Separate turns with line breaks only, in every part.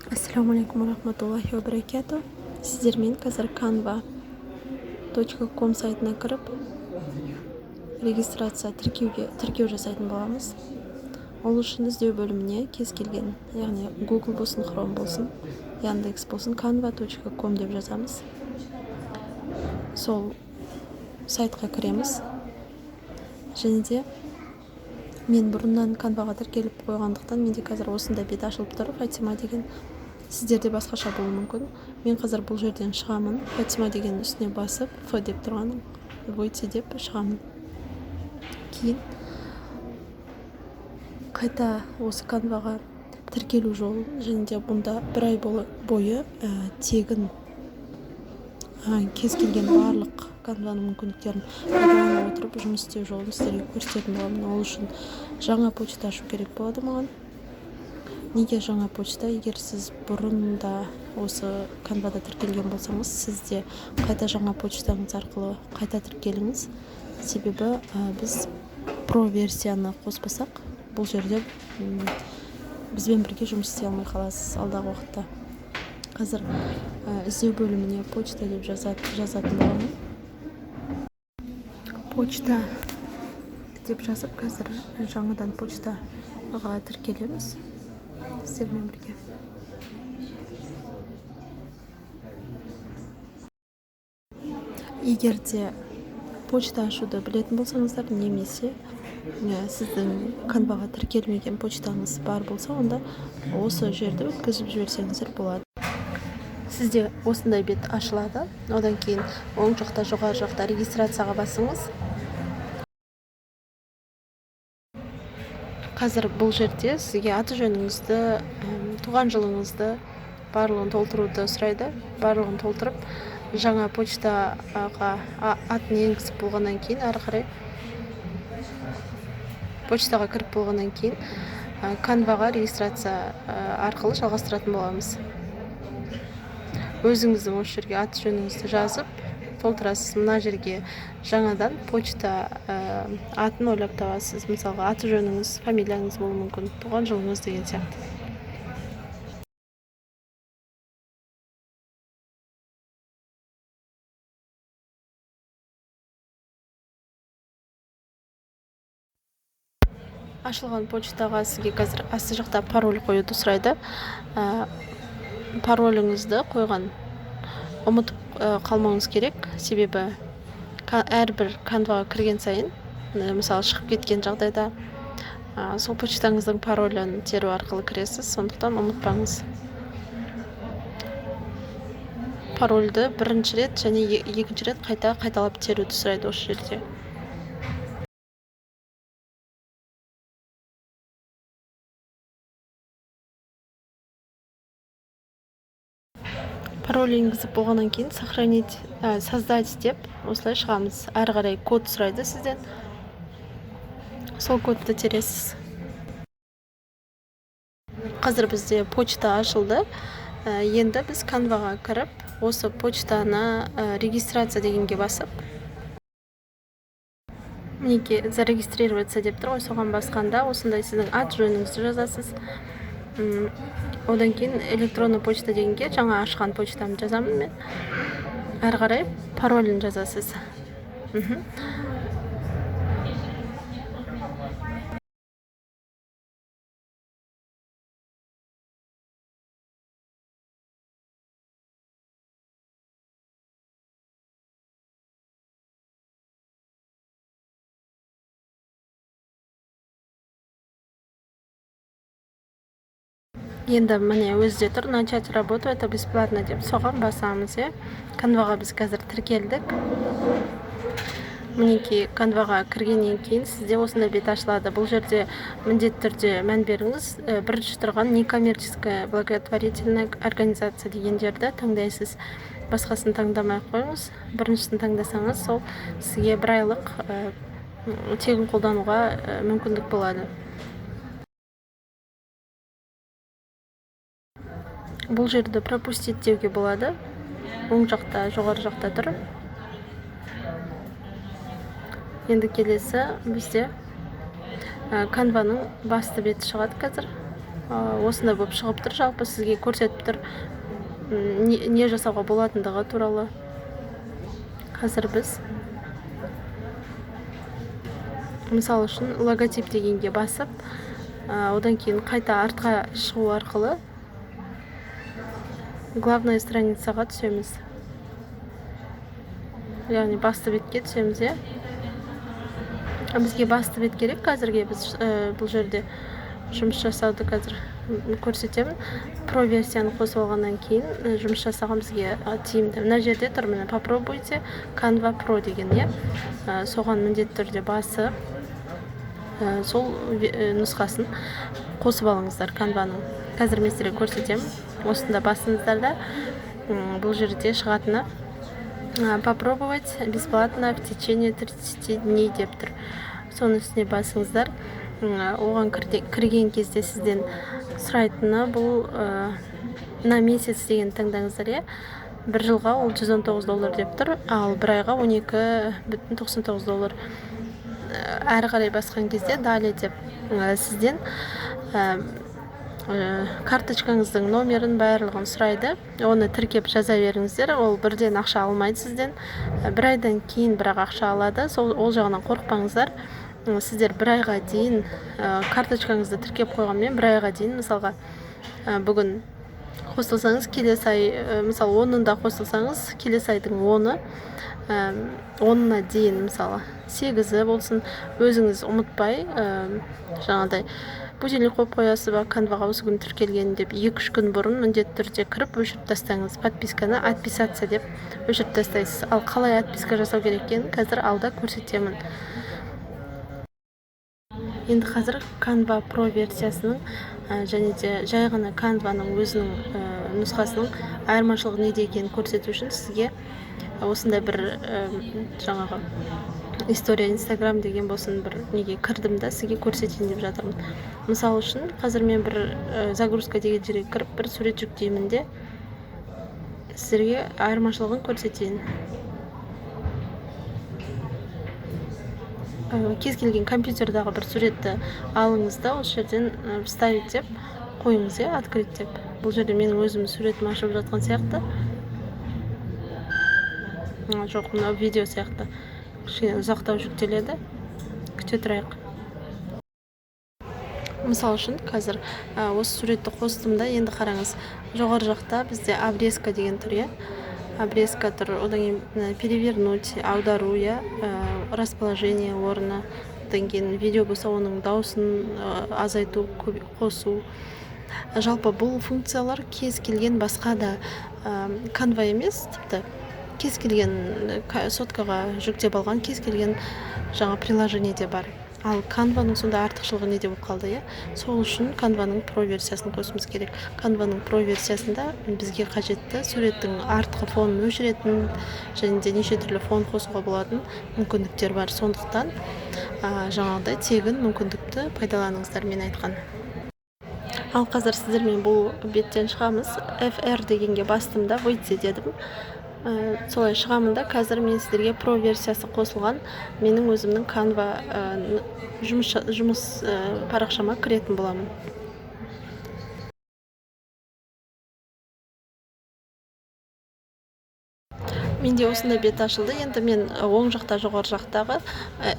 Ассалаумағалейкум уа рахматуллахи ва баракату. Сіздермен қазір canva.com сайтына кіріп, регистрация, тіркеу жасайтын боламыз. Ол үшін іздеу бөліміне кез келген, яғни Google болсын, Chrome болсын, Яндекс болсын, canva.com деп жазамыз. Сол сайтқа кіреміз. Және де мен бұрыннан Canvaға тіркеліп қойғандықтан, менде қазір осындай бет ашылып тұр, Фатима деген. Сіздерде басқаша болуы мүмкін. Мен қазір бұл жерден шығамын. Фатима деген үстіне басып, Ф деп тұрған, выйти деп шығамын. Кейін қайта осы Canvaға тіркелу жолын және де бұнда бір ай бойы тегін кез келген барлық Canvaның мүмкіндіктерін пайдалана отырып жұмыс істеу жолын сіздерге көрсететін боламын. Ол үшін жаңа почта ашу керек болады маған. Неге жаңа почта? Егер сіз бұрын да осы Canvада тіркелген болсаңыз, сіз де қайта жаңа почтаңыз арқылы қайта тіркеліңіз. Себебі біз про версияны қоспасақ, бұл жерде бізбен бірге жұмыс істей алмай қаласыз алдағы уақытта. Қазір іздеу бөліміне почта деп жазатын боламын. Почта деп жазып, қазір жаңадан почтаға тіркелеміз сіздермен бірге. Егер де почта ашуды білетін болсаңыздар, немесе сіздің Canvaға тіркелмеген почтаңыз бар болса, онда осы жерді өткізіп жіберсеңіздер болады. Сізде осындай бет ашылады. Одан кейін оң жақта, жоғары жақта регистрацияға басыңыз. Қазір бұл жерде сізге аты жөніңізді, туған жылыңызды, барлығын толтыруды сұрайды. Барлығын толтырып, жаңа почтаға атын енгізіп болғаннан кейін, ары қарай почтаға кіріп болғаннан кейін, Canvaға регистрация арқылы жалғастыратын боламыз. Өзіңіздің осы жерге аты жөніңізді жазып толтырасыз. Мына жерге жаңадан почта атын ойлап табасыз. Мысалға, аты жөніңіз, фамилияңыз болуы мүмкін, туған жылыңыз деген сияқты. Ашылған почтаға сізге қазір асты жақта пароль қоюды сұрайды. Пароліңізді қойған ұмытып қалмауыңыз керек, себебі әрбір Canvaға кірген сайын, мысалы, шығып кеткен жағдайда, сол почтаңыздың паролін теру арқылы кіресіз, сондықтан ұмытпаңыз. Парольді бірінші рет және екінші рет қайта қайталап теруді сұрайды осы жерде. Пароль енгізіп болғаннан кейін сохранить, создать деп осылай шығамыз. Әрі қарай код сұрайды сізден. Сол кодты тересіз. Қазір бізде почта ашылды. Енді біз Canvaға кіріп, осы почтаны регистрация дегенге басып, мінекей зарегистрироваться деп тұр ғой, соған басқанда осындай сіздің ат жөніңізді жазасыз. Одан кейін электронный почта дегенге жаңа ашқан почтамды жазамын мен. Әрі қарай паролін жазасыз. Енді міне өзі де тұр, начать работу, это бесплатно деп, соған басамыз, иә. Canvaға біз қазір тіркелдік. Мінекей, Canvaға кіргеннен кейін сізде осындай бет ашылады. Бұл жерде міндетті түрде мән беріңіз. Бірінші тұрған некоммерческая благотворительная организация деген жерді таңдайсыз. Басқасын таңдамай ақ қойыңыз. Біріншісін таңдасаңыз, сол сізге бір айлық тегін қолдануға мүмкіндік болады. Бұл жерді пропустить деуге болады. Оң жақта, жоғары жақта тұр. Енді келесі бізде Canvaның басты беті шығады қазір. Осындай болып шығып тұр. Жалпы сізге көрсетіп тұр, не жасауға болатындығы туралы. Қазір біз мысал үшін логотип дегенге басып, одан кейін қайта артқа шығу арқылы главная страницаға түсеміз. Яғни басты бетке түсеміз, иә. Бізге басты бет керек қазірге. Біз бұл жерде жұмыс жасауды қазір көрсетемін. Про версияны қосып алғаннан кейін жұмыс жасаған бізге тиімді. Мына жерде тұр, міне, попробуйте Canva Pro деген, иә. Соған міндетті түрде басып, сол нұсқасын қосып алыңыздар Canvаның. Қазір мен сіздерге көрсетемін. Осында басыңыздар да, бұл жерде шығатыны, попробовать бесплатно в течение 30 дней деп тұр. Соның үстіне басыңыздар. Оған кірген кезде сізден сұрайтыны бұл, на месяц деген таңдаңыздар, иә. Бір жылға ол 119 доллар деп тұр, ал бір айға 12,99 доллар. Әрі қарай басқан кезде далее деп, сізден карточкаңыздың номерін барлығын сұрайды. Оны тіркеп жаза беріңіздер, ол бірден ақша алмайды сізден. Бір айдан кейін бірақ ақша алады. Сол ол жағынан қорықпаңыздар. Сіздер бір айға дейін, карточкаңызды тіркеп қойғанмен бір айға дейін, мысалға, бүгін қосылсаңыз, келесі ай, мысалы, 10-ында қосылсаңыз, келесі айдың 10-ына дейін, мысалы, 8-і болсын, өзіңіз ұмытпай, жаңағыдай будильник қойып қоясыз ба, Canvаға осы күні тіркелген деп 2-3 күн бұрын міндетті түрде кіріп өшіріп тастаңыз. Подписканы отписаться деп өшіріп тастайсыз. Ал қалай отписка жасау керек екенін қазір алда көрсетемін. Енді қазір Canva Pro версиясының, және де жай ғана Canvаның өзінің, нұсқасының айырмашылығы неде екенін көрсету үшін сізге осындай бір, жаңағы история Инстаграм деген болсын, бір неге кірдім да, сізге көрсетейін деп жатырмын. Мысал үшін қазір мен бір, загрузка деген жерге кіріп бір сурет жүктеймін де, сіздерге айырмашылығын көрсетейін. Кез келген компьютердағы бір суретті алыңыз да, осы жерден, вставить деп қойыңыз, иә, открыть деп. Бұл жерде менің өзімнің суретім ашылып жатқан сияқты. Жоқ, мынау видео сияқты. Кішкене ұзақтау жүктеледі. Күте тұрайық. Мысал үшін қазір, осы суретті қостым да, енді қараңыз, жоғары жақта бізде обрезка деген тұр, иә. Обрезка тұр, одан кейін, перевернуть, аудару, иә, расположение орны, одан кейін видео болса оның дауысын, азайту, қосу. Жалпы бұл функциялар кез келген басқа да, Canva емес, тіпті кез келген, соткаға жүктеп алған кез келген жаңа приложениеде бар. Ал Canvаның сонда артықшылығы неде болып қалды, иә? Сол үшін Canvаның Pro версиясын қосуымыз керек. Canvаның Pro версиясында бізге қажетті суреттің артқы фонын өшіретін және де неше түрлі фон қосуға болатын мүмкіндіктер бар. Сондықтан, жаңағыдай тегін мүмкіндікті пайдаланыңыздар мен айтқан. Ал қазір сіздермен бұл беттен шығамыз. FR дегенге бастым да, выйти дедім. Солай шығамын да, қазір мен сіздерге Pro версиясы қосылған менің өзімнің Canva, жұмыс, парақшама кіретін боламын. Менде осындай бет ашылды. Енді мен оң жақта, жоғары жақтағы,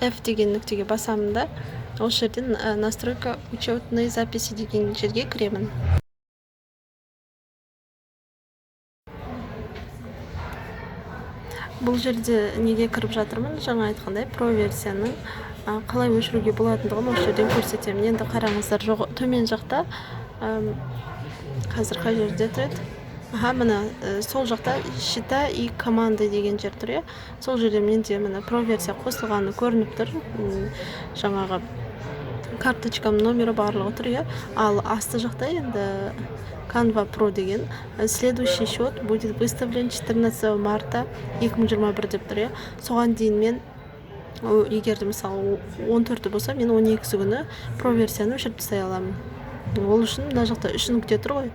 F деген нүктеге басамын да, осы жерден, настройка учетной записи деген жерге кіремін. Бұл жерде неге кіріп жатырмын? Жаңа айтқандай, Pro версияның, қалай өшіруге болатындығын осы жерден көрсетемін. Енді қараңыздар, төмен жақта, қазір қай жерде тұр еді? Аха, міне, сол жақта счета и команды деген жер тұр, иә. Сол жерде менде міне Pro версия қосылғаны көрініп тұр. Жаңағы карточкам номері барлығы тұр, иә. Ал асты жақта енді Canva Pro деген следующий счет будет выставлен 14 марта 2021 деп тұр, иә. Соған дейін мен, егер де мысалы 14-і болса, мен 12-сі күні Pro версияны өшіріп тастай аламын. Ол үшін мына жақта үш нүкте тұр ғой,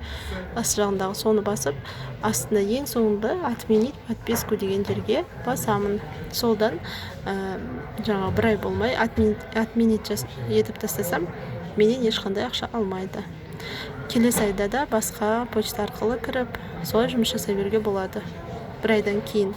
асты жағындағы, соны басып, астында ең соңында отменить подписку деген жерге басамын. Солдан, жаңағы бір ай болмай отменить етіп тастасам, менен ешқандай ақша алмайды. Келесі айда да басқа почта арқылы кіріп, солай жұмыс жасай беруге болады бір айдан кейін.